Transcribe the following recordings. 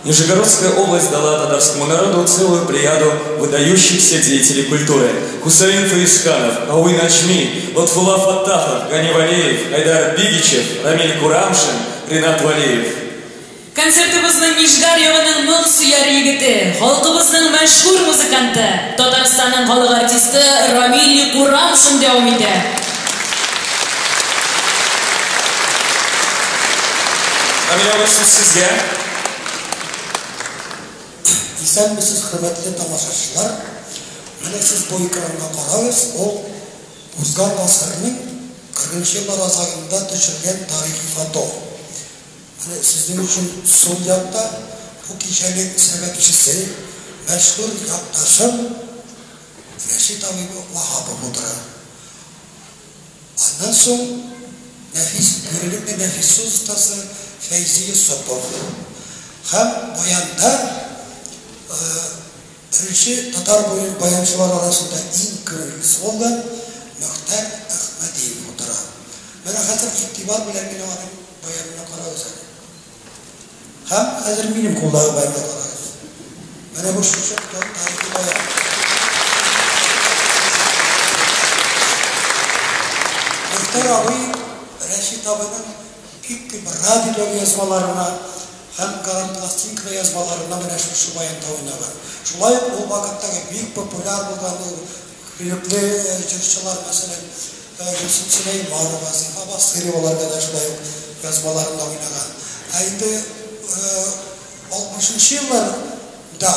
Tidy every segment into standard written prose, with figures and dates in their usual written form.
Нижегородская область дала татарскому народу целую плеяду выдающихся деятелей культуры. Хусаин Фаисханов, Ауи Начми, Латфулла Фаттахов, Гани Валеев, Айдар Бигичев, Рамиль Курамшин, Ринат Валеев. Концертыбызның Нижгар ягының моң сөяр егете, халкыбызның мәшһүр музыканты, Татарстанның халык артисты Рамиль Курамшин дәвам итә. Рамиль абый, сүз сезгә. Исәнмесез, хөрмәтле тамашачылар. Менә сез бу экранга карагыз, ул узган гасырның 40 еллар азагында төшергән тарихи фото. Менә сезнең өчен сул якта бу кичәнең сәбәпчесе, мәшһүр якташым Рәшит абый Ваһапов утыра. Аннан соң нәфис, күренекле нәфис сүз остасы Фәйзи Йосыпов. Һәм баянда беренче татар баянчылар арасында иң күренеклесе булган Мөхтәр Әхмәдиев утыра. Менә хәзер игътибар белән генә аның баянына карагыз әле. Һәм хәзер минем кулдагы баянга карагыз. Менә бу шушы тарихи баян. Мөхтәр абый Рәшит абыйның бик күп радиодагы язмаларына һәм грампластинка язмаларына менә шушы баянда уйнаган. Шулай ук ул вакыттагы бик популяр булган күренекле җырчылар, мәсәлән, Гөлсем Сөләйманова, Зифа Басыйроваларга да шулай ук язмаларында уйнаган. Ә инде 60 елларда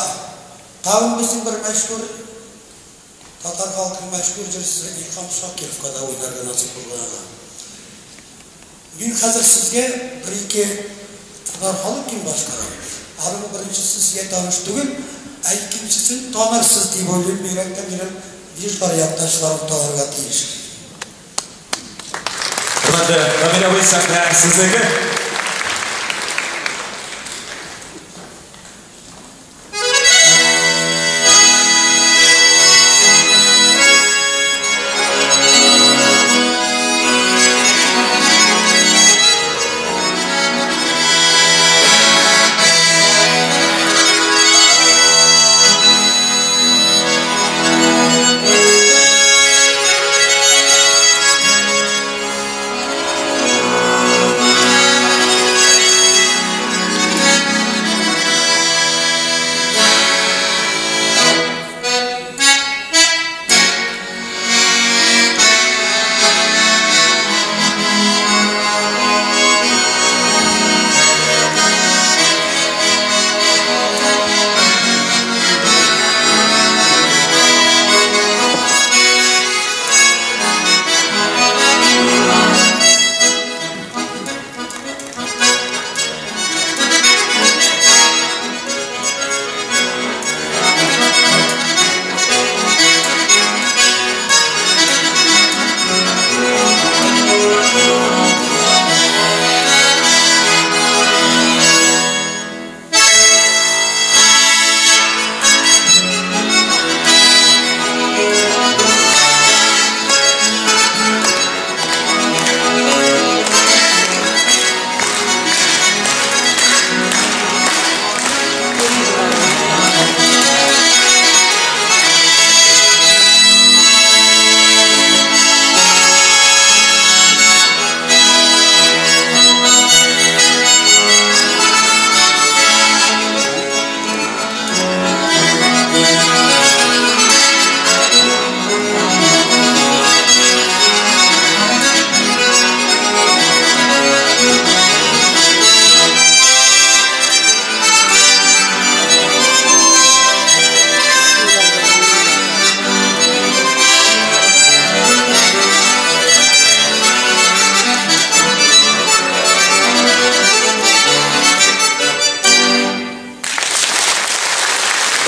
тагын безнең бер мәшһүр татар халкының мәшһүр җырчысы Илһам Шакировка да уйнарга насыйп булган аңа. Мин хәзер сезгә бер-ике татар халык көен башкарам. Аның беренчесе сезгә таныш түгел, ә икенчесен танырсыз дип уйлыйм, бигрәк тә минем Нижгар якташларым танырга тиеш. Хөрмәтле Рамил абый, сәхнә сезнеке.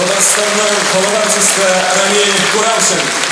Татарстанның халык артисты Рамиль Курамшин.